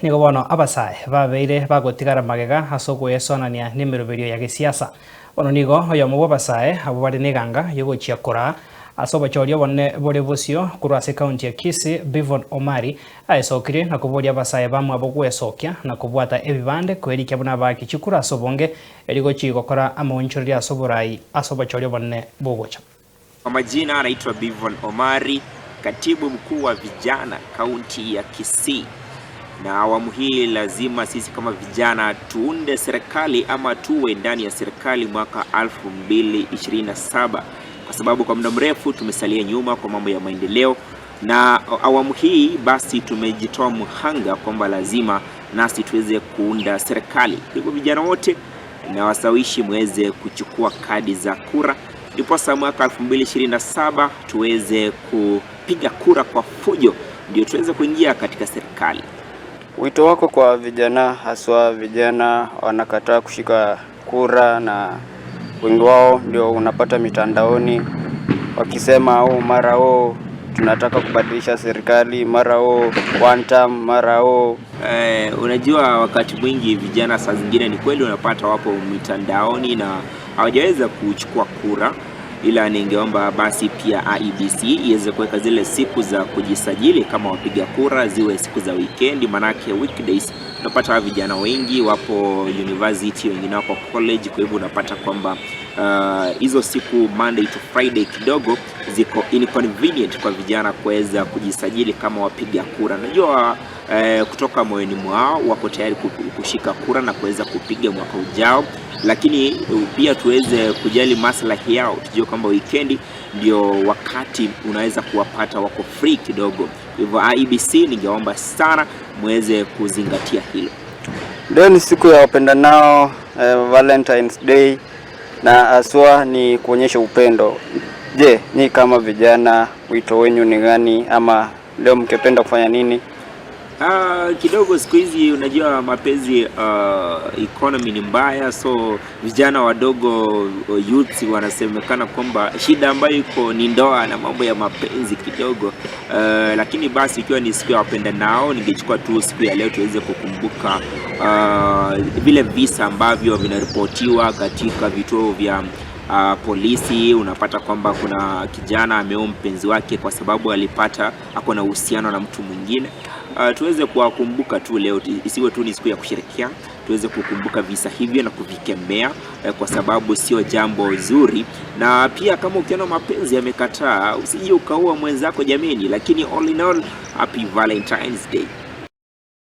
Nigo bono abasae babeire bagotigara magega ase ogoesonania nemeroberio ya gesiasa. Bono nigo oyomo bw'abasae abwo bare neganga yogochia koraa ase obochori obonene bore bosio korwa ase ekaunti ya Kisii Bivon Omari aesokirie na koboria abasae bamwabo gwesokia na kobwata ebibande koerikia buna abaaki chikura ase obonge erio gochia gokora amaonchoreria ase oborai ase obochori obonene bogocha. Kwa majina anaitwa Bivon Omari, katibu mkuu wa vijana kaunti ya Kisii. Na awamu hii lazima sisi kama vijana tuunde serikali ama tuwe ndani ya serikali mwaka 2027 kwa sababu kwa muda mrefu tumesalia nyuma kwa mambo ya maendeleo, na awamu hii basi tumejitoa mhanga kwamba lazima nasi tuweze kuunda serikali. Kwa hivyo vijana wote na wasawishi muweze kuchukua kadi za kura ndiposa mwaka 2027 tuweze kupiga kura kwa fujo, ndio tuweze kuingia katika serikali. Wito wako kwa vijana, haswa vijana wanakataa kushika kura na wengi wao ndio unapata mitandaoni wakisema oh, mara oh, tunataka kubadilisha serikali, mara oh, one term, mara oh. Unajua wakati mwingi vijana saa zingine ni kweli unapata wapo mitandaoni na hawajaweza kuchukua kura, ila ningeomba basi pia IEBC iweze kuweka zile siku za kujisajili kama wapiga kura ziwe siku za weekend, manake weekdays unapata vijana wengi wapo university, wengine wako college. Kwa hivyo unapata kwamba hizo siku Monday to Friday kidogo ziko inconvenient kwa vijana kuweza kujisajili kama wapiga kura. Najua kutoka moyoni mwao wako tayari kushika kura na kuweza kupiga mwaka ujao, lakini pia tuweze kujali maslahi yao, tujue kwamba weekend ndio wakati unaweza kuwapata wako free kidogo. Hivyo IEBC, ningeomba sana muweze kuzingatia hilo. Leo ni siku ya wapendanao, Valentine's Day, na haswa ni kuonyesha upendo. Je, ni kama vijana wito wenyu ni gani, ama leo mkependa kufanya nini? Kidogo siku hizi unajua mapenzi, economy ni mbaya, so vijana wadogo, youths wanasemekana kwamba shida ambayo iko ni ndoa na mambo ya mapenzi kidogo. Lakini basi ikiwa ni siku ya wapendanao, ningechukua tu siku ya leo tuweze kukumbuka vile visa ambavyo vinaripotiwa katika vituo vya polisi. Unapata kwamba kuna kijana ameua mpenzi wake kwa sababu alipata ako na uhusiano na mtu mwingine. Tuweze kuwakumbuka tu leo, isiwe tu ni siku ya kusherehekea, tuweze kukumbuka visa hivyo na kuvikemea, kwa sababu sio jambo zuri. Na pia kama ukiona mapenzi yamekataa, usije ukaua mwenzako jameni. Lakini all in all, happy Valentine's Day.